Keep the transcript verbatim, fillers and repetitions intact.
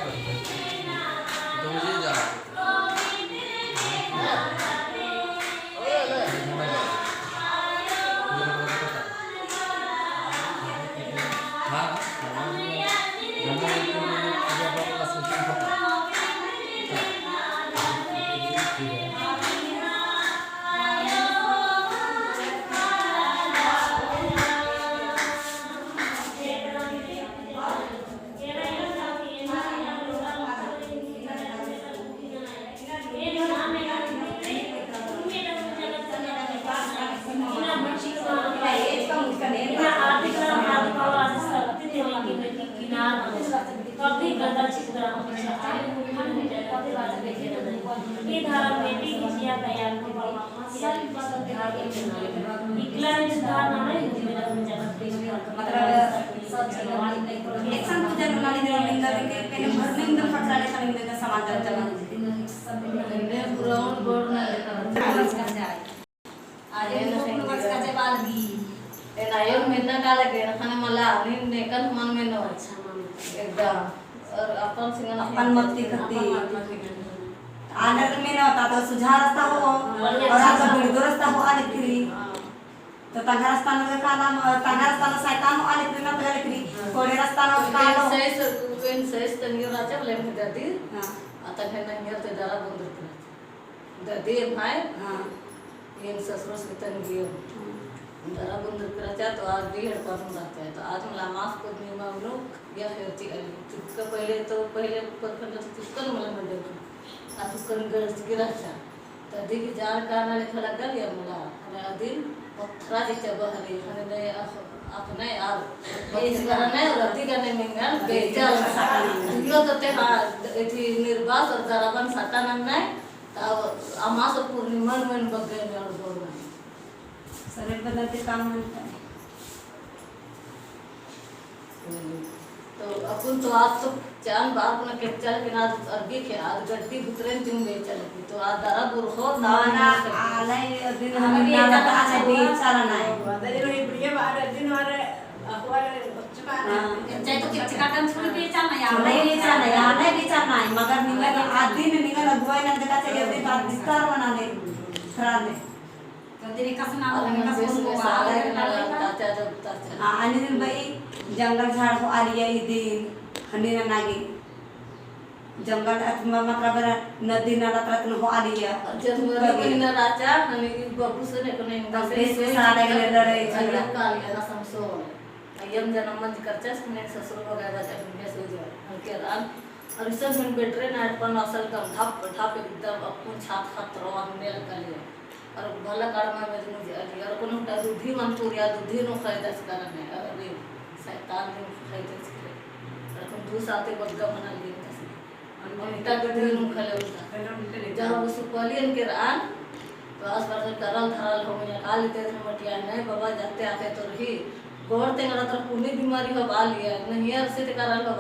मतलब, एकसन पूजा नू नाली देना निंदा लेके, पहले घर में एकदम फटला लेखा निंदा का सामान जल जला। आज एक लोग नमस्कार जय बालगी। एन आयो मेन्ना का लगे, खाने मला, नीन नेकन मन में नो। अच्छा, मन। एकदम। और अपन सिंगन अपन मत्ती खत्ती। आनर में ना, ता तो सुझाव रस्ता हो, और आप तो बिड़दो रस्ता हो, आने फिरी। हाँ। तो तंग्है रस्ता नू का नाम, तंग्है रस्ता नू शैतान हो, आने फिरी ना तंग्है फिरी। कोड़े रस्ता नू कालो। सही से, सही से तंग्है राजा बोले, मुझे दी। हाँ। आ तंग्है नंगियर ते दरा बंदर कर। ददे भाई, हाँ। एन ससुरस के तंग्है। हाँ। दरा बंदर कर रहचा, तो आज भी हेड़पा तुम रहचा है। तो आज मला अमास पूर्णिमा उनो या हेरची अली। चुपका पहले तो, पहले प्रखंड तो चुपका न मला मंडल को। आ चुपका न गरज के रहचा। ददे की जान का ना लिखा लगल या मला। अरे अदिन पत्थरा जी चबा हरे, हने ने अख-, अखने आल। पत्थरा ने रति का ने मिंगल, बेचा। दुनिया तो ते हाँ, एथी निर्बास और दराबन सटा नन्ना है। तब अमास और पूर्णिमा में बग्गे में और बोल रहे हैं। सरे बदलते काम बनता है। तो अक्कुन तो आज तो चान बार अपना केच्चा लेकिन आज अरबी के आज गड्डी भुतरेन तिम बेचा लगी। तो आज दरा बुरखो माना आले दिन हम ना बता आले बेचा ना है। अदे रोही बुढ़िया बार दिन और अखबार बच्चों का हाँ। चाहे तो केच्चा काटन छोड़ बेचा ना यार। नहीं बेचा ना यार, नहीं बेचा ना है, मगर निंगन आदि में निंगन अगुवाई ना देखा चाहिए, दिन बाद विस्तार बना ले, करा ले। तो तेरे का सुना, और तेरे का हम सुन, सुन, वो सुन, आ गया, सुन, ताचा जब ताचा। हाँ, अन्ने दिन बई जंगल झाड़ हो आलिया ई दिन, हन्ने ना नागे। जंगल अत म-, मतलब नदी नाला तरत न हो आलिया। जनवरी महीना राचा, हन्ने ई बबू से ने कोने इंदा से बेस बेस आने के लिए लड़ाई झगड़ा। अय्यम काल के ना समसो। अय्यम जनम मंज करचा, सुने ससुर वगैरह जब में सो जो। हल्के रात और इसन हन बेटरे ना अपन असल कम ढाप ढाप एकदम अपन छात खात रवा हमने लगा लिया। और भला काड़मा में मजनू जी अली, और कोनो टा दूधी मन पूरिया, दूधी नो खाए दस कारण है, और भी शैतान दिन खाए दस करे। और अपन दू साथे बग्गा बना लिए दस। और टा दूधी नो खाले उनका। जहाँ वो सुपाली अनके रान, तो आस पास करल धरल हो, मने काली तेरे मटिया नहीं, बाबा जाते आते तो रही। गोड़ ते नड़ा तर पुनी बीमारी हो बाल लिया, नहीं यार से ते करल हो,